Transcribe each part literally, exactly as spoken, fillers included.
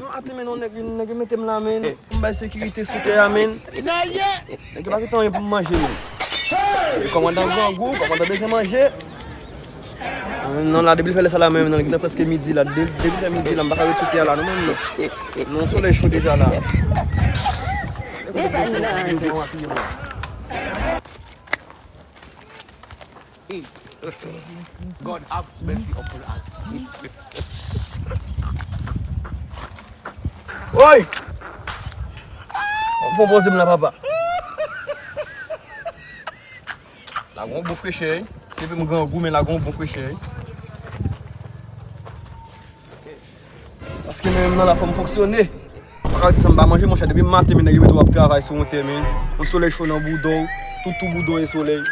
M ate men non nèg, nèg yo mete m la men. Pou m bay sekirite sou tè a men. Nèg yo pa kite anyen pou m manje men. E kòmandan grangou, kòmandan bezwen manje. Non la, depi l fè lè sa la menm, non, li gentan prèske midi la. De- Depi l fè midi la, m pa ka ret sou tè a la non menm non. Non, solèy cho deja la. God have mercy upon us. Woy! Fon poze m la papa. La gon bon frechè wi. Se vre m grangou men la gon bon frechè wi. Paske menm nan la fò m fonksyone. Pa ka di sa m pa manje monchè, depi maten men nèg yo mete w ap travay sou yon tè men. Yon solèy cho nan bouda w, tout tou bouda w e solèy.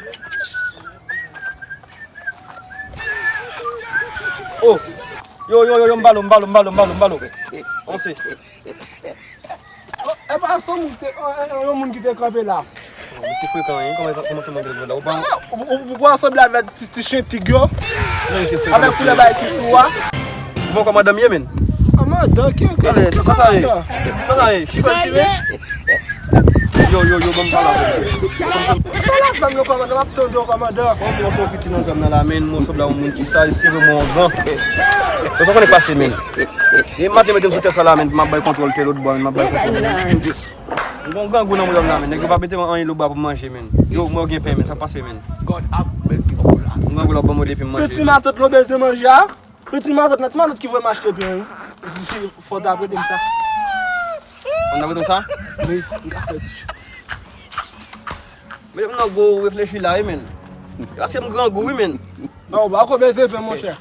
Oh! Yo, yo, yo, yo, m balo, m balo, m balo, m balo, m balo. Panse. E pa se yon moun ki te, yon moun ki te kanpe la. Misye frekan wi, kòman, kòman se moun ki te kanpe la? Ou pa... Ou, ou, ou, ou sanble avèk ti, ti chen tig yo? Non, misye frekan. Avèk koulè bagay ki sou a. Bon, kòmandan m ye men. Kòmandan ki anke? Ale, se sa sa ye. Sa sa ye. Chifon tire. Yo, yo, yo, ban m pale avè w. Pale avè m non kòmandan, m ap tande w kòmandan. Bon, mwen se yon piti nan zòn nan la men, mwen sanble a yon moun ki saj, se vre mwen yon gran. Mwen sa konnen pase men. E maten mete m sou tè sa la men, m ap bay kontwòl tè lòt bò men, m ap bay kontwòl. M gon grangou nan mwen la men, nèg yo pa mete mwen anyen lòt bò pou m manje men. Yo, mwen gen pen men, sa k pase men? M grangou la ban mwen depi m manje. Ti matant lo bezwen manje a. Ti matant la, ti matant ki voye m achte pen wi. Si, si, fò w ta prete m sa. Ou ta prete m sa? Wi, m ka fè. Men m nan gwo reflechi la wi men. Paske m grangou wi men. Non, ou pa ko bezwen pen monchè.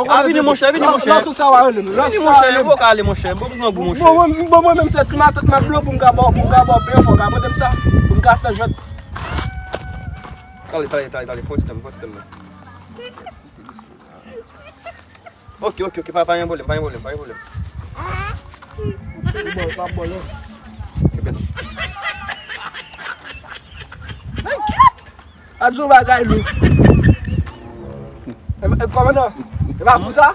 A vini monchè, vini monchè. Lòs sa w a rele m. Vini monchè, ou ka ale monchè. Bon m grangou monchè. Bon mwen, bon mwen menm se ti matant m ap blo pou m ka ba w, pou m ka ba w pen fò w ka prete m sa. Pou m ka fè jwèt. Tale, tale, tale, tale. Fò ti tan, fò ti tan. Ok, ok, ok, pa, pa gen pwoblèm, pa gen pwoblèm, pa gen pwoblèm. Bon, pa bon non. Kenbe non. Thank you. A di yon bagay lou. E, e, kòmandan, e pa pou sa?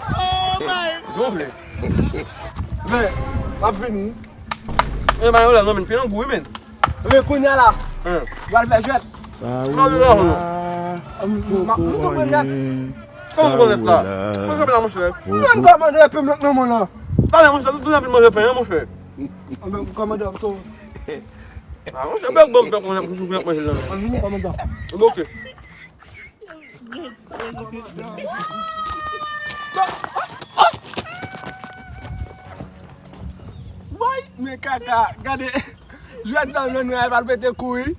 Gonfle. Men, m ap vini. E pa yon lè non men, pi yon gou wi men. Men kounye a la, ou al fè jwèt. Sa ou la, poko anyen. Sa ou la, poko. Mwen kòmandan epi m lòt nan mwen la. Talè monchè, nou tounen vin manje pen an monchè. Kòmandan, tou. A monchè, bèl bon pen konnen pou nou manje la. An vini kòmandan. Ok. Woy, men kaka, gade. Jwèt sa nan nwa e pral pete kou wi.